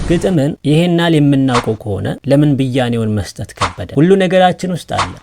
ግጥምን ይሄናል የምናውቀው ከሆነ ለምን ብያኔውን መስጠት ከበደ? ሁሉ ነገራችን ውስጥ አለ።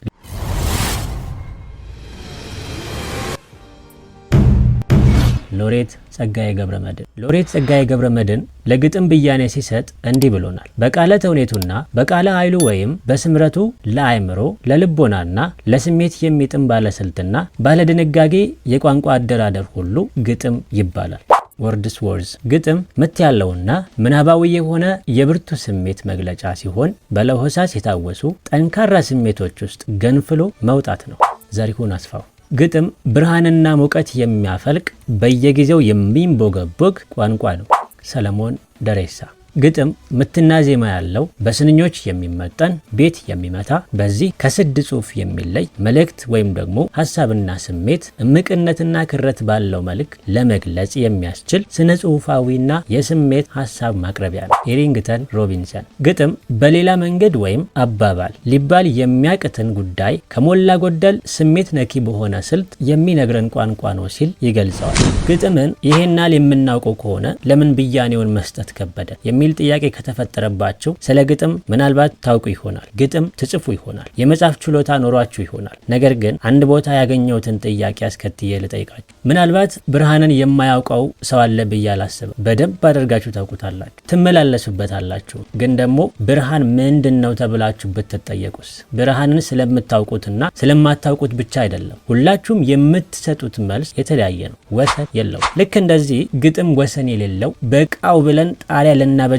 ሎሬት ጸጋዬ ገብረ መድኅን። ሎሬት ጸጋዬ ገብረ መድኅን ለግጥም ብያኔ ሲሰጥ እንዲህ ብሎናል። በቃለ ተውኔቱና በቃለ ኃይሉ ወይም በስምረቱ ለአእምሮ፣ ለልቦናና ለስሜት የሚጥም ባለስልትና ባለድንጋጌ የቋንቋ አደራደር ሁሉ ግጥም ይባላል። ወርድስዎርዝ ግጥም ምት ያለውና ምናባዊ የሆነ የብርቱ ስሜት መግለጫ ሲሆን በለሆሳስ የታወሱ ጠንካራ ስሜቶች ውስጥ ገንፍሎ መውጣት ነው። ዘሪሁን አስፋው። ግጥም ብርሃንና ሙቀት የሚያፈልቅ፣ በየጊዜው የሚንቦገቦግ ቋንቋ ነው። ሰለሞን ደሬሳ። ግጥም ምትና ዜማ ያለው፣ በስንኞች የሚመጠን፣ ቤት የሚመታ፣ በዚህ ከስድ ጽሑፍ የሚለይ መልእክት ወይም ደግሞ ሀሳብና ስሜት እምቅነትና ክረት ባለው መልክ ለመግለጽ የሚያስችል ስነ ጽሑፋዊና የስሜት ሀሳብ ማቅረቢያ ነው። ኤሪንግተን ሮቢንሰን። ግጥም በሌላ መንገድ ወይም አባባል ሊባል የሚያቅትን ጉዳይ ከሞላ ጎደል ስሜት ነኪ በሆነ ስልት የሚነግረን ቋንቋ ነው ሲል ይገልጸዋል። ግጥምን ይሄናል የምናውቀው ከሆነ ለምን ብያኔውን መስጠት ከበደ የሚል ጥያቄ ከተፈጠረባችሁ ስለ ግጥም ምናልባት ታውቁ ይሆናል። ግጥም ትጽፉ ይሆናል። የመጻፍ ችሎታ ኖሯችሁ ይሆናል። ነገር ግን አንድ ቦታ ያገኘሁትን ጥያቄ አስከትዬ ልጠይቃችሁ። ምናልባት ብርሃንን የማያውቀው ሰው አለ ብዬ አላስብም። በደንብ አድርጋችሁ ታውቁታላችሁ፣ ትመላለሱበታላችሁ። ግን ደግሞ ብርሃን ምንድን ነው ተብላችሁ ብትጠየቁስ? ብርሃንን ስለምታውቁትና ስለማታውቁት ብቻ አይደለም። ሁላችሁም የምትሰጡት መልስ የተለያየ ነው፣ ወሰን የለውም። ልክ እንደዚህ ግጥም ወሰን የሌለው፣ በቃው ብለን ጣሪያ ልናበጅለት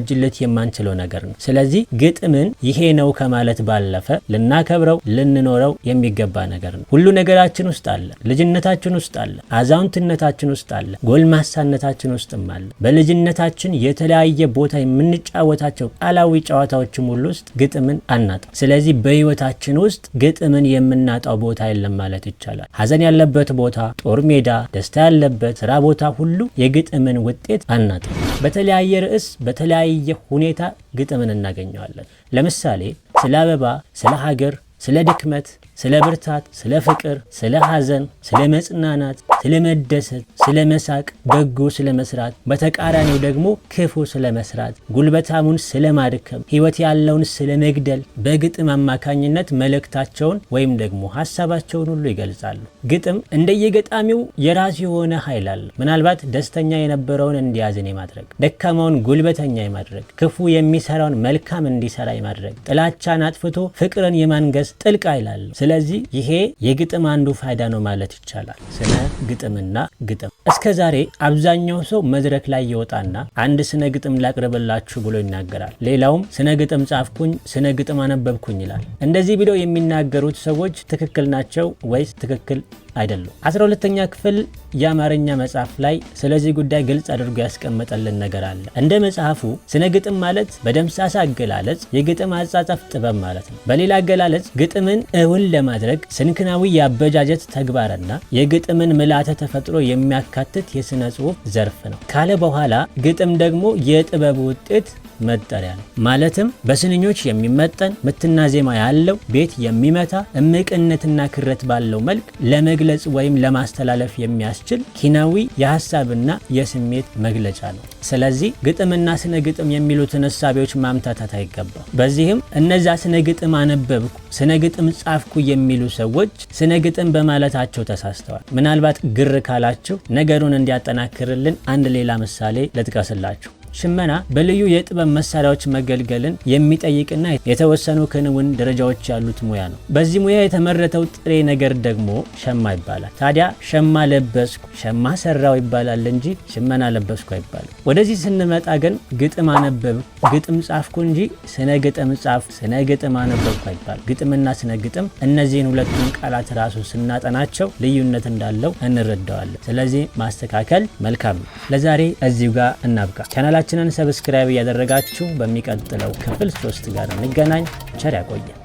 የማንችለው ነገር ነው። ስለዚህ ግጥምን ይሄ ነው ከማለት ባለፈ ልናከብረው፣ ልንኖረው የሚገባ ነገር ነው። ሁሉ ነገራችን ውስጥ አለ። ልጅነታችን ውስጥ አለ። አዛውንትነታችን ውስጥ አለ። ጎልማሳነታችን ውስጥም አለ። በልጅነታችን የተለያየ ቦታ የምንጫወታቸው ቃላዊ ጨዋታዎችም ሁሉ ውስጥ ግጥምን አናጣም። ስለዚህ በህይወታችን ውስጥ ግጥምን የምናጣው ቦታ የለም ማለት ይቻላል። ሀዘን ያለበት ቦታ፣ ጦር ሜዳ፣ ደስታ ያለበት ስራ ቦታ ሁሉ የግጥምን ውጤት አናጣም። በተለያየ ርዕስ፣ በተለያየ ሁኔታ ግጥምን እናገኘዋለን። ለምሳሌ ስለ አበባ፣ ስለ ሀገር፣ ስለ ድክመት፣ ስለ ብርታት፣ ስለ ፍቅር፣ ስለ ሀዘን፣ ስለ መጽናናት፣ ስለ መደሰት፣ ስለ መሳቅ፣ በጎ ስለ መስራት፣ በተቃራኒው ደግሞ ክፉ ስለ መስራት፣ ጉልበታሙን ስለ ማድከም፣ ህይወት ያለውን ስለ መግደል በግጥም አማካኝነት መልእክታቸውን ወይም ደግሞ ሀሳባቸውን ሁሉ ይገልጻሉ። ግጥም እንደየገጣሚው የራሱ የሆነ ኃይል አለው። ምናልባት ደስተኛ የነበረውን እንዲያዝን የማድረግ፣ ደካማውን ጉልበተኛ የማድረግ፣ ክፉ የሚሰራውን መልካም እንዲሰራ የማድረግ፣ ጥላቻን አጥፍቶ ፍቅርን የማንገስ ጥልቅ ኃይል አለው። ስለዚህ ይሄ የግጥም አንዱ ፋይዳ ነው ማለት ይቻላል። ስነ ግጥምና ግጥም። እስከ ዛሬ አብዛኛው ሰው መድረክ ላይ ይወጣና አንድ ስነ ግጥም ላቅርብላችሁ ብሎ ይናገራል። ሌላውም ስነ ግጥም ጻፍኩኝ፣ ስነ ግጥም አነበብኩኝ ይላል። እንደዚህ ብለው የሚናገሩት ሰዎች ትክክል ናቸው ወይስ ትክክል አይደሉም? 12ኛ ክፍል የአማርኛ መጽሐፍ ላይ ስለዚህ ጉዳይ ግልጽ አድርጎ ያስቀመጠልን ነገር አለ። እንደ መጽሐፉ ስነ ግጥም ማለት በደምሳሳ አገላለጽ የግጥም አጻጻፍ ጥበብ ማለት ነው። በሌላ አገላለጽ ግጥምን እውን ለማድረግ ስንክናዊ የአበጃጀት ተግባርና የግጥምን ምልአተ ተፈጥሮ የሚያካትት የስነ ጽሁፍ ዘርፍ ነው ካለ በኋላ ግጥም ደግሞ የጥበብ ውጤት መጠሪያ ነው። ማለትም በስንኞች የሚመጠን፣ ምትና ዜማ ያለው፣ ቤት የሚመታ፣ እምቅነትና ክረት ባለው መልክ ለመግለጽ ወይም ለማስተላለፍ የሚያስችል ኪናዊ የሀሳብና የስሜት መግለጫ ነው። ስለዚህ ግጥምና ስነ ግጥም የሚሉትን እሳቤዎች ማምታታት አይገባም። በዚህም እነዛ ስነ ግጥም አነበብኩ፣ ስነ ግጥም ጻፍኩ የሚሉ ሰዎች ስነ ግጥም በማለታቸው ተሳስተዋል። ምናልባት ግር ካላችሁ ነገሩን እንዲያጠናክርልን አንድ ሌላ ምሳሌ ልጥቀስላችሁ። ሽመና በልዩ የጥበብ መሳሪያዎች መገልገልን የሚጠይቅና የተወሰኑ ክንውን ደረጃዎች ያሉት ሙያ ነው። በዚህ ሙያ የተመረተው ጥሬ ነገር ደግሞ ሸማ ይባላል። ታዲያ ሸማ ለበስኩ፣ ሸማ ሰራው ይባላል እንጂ ሽመና ለበስኩ አይባልም። ወደዚህ ስንመጣ ግን ግጥም አነበብኩ፣ ግጥም ጻፍኩ እንጂ ስነ ግጥም ጻፍኩ፣ ስነ ግጥም አነበብኩ አይባልም። ግጥምና ስነ ግጥም እነዚህን ሁለቱን ቃላት ራሱ ስናጠናቸው ልዩነት እንዳለው እንረዳዋለን። ስለዚህ ማስተካከል መልካም ነው። ለዛሬ እዚሁ ጋር እናብቃ። ቻናላችንን subscribe እያደረጋችሁ በሚቀጥለው ክፍል 3 ጋር እንገናኝ። ቸር ያቆየን።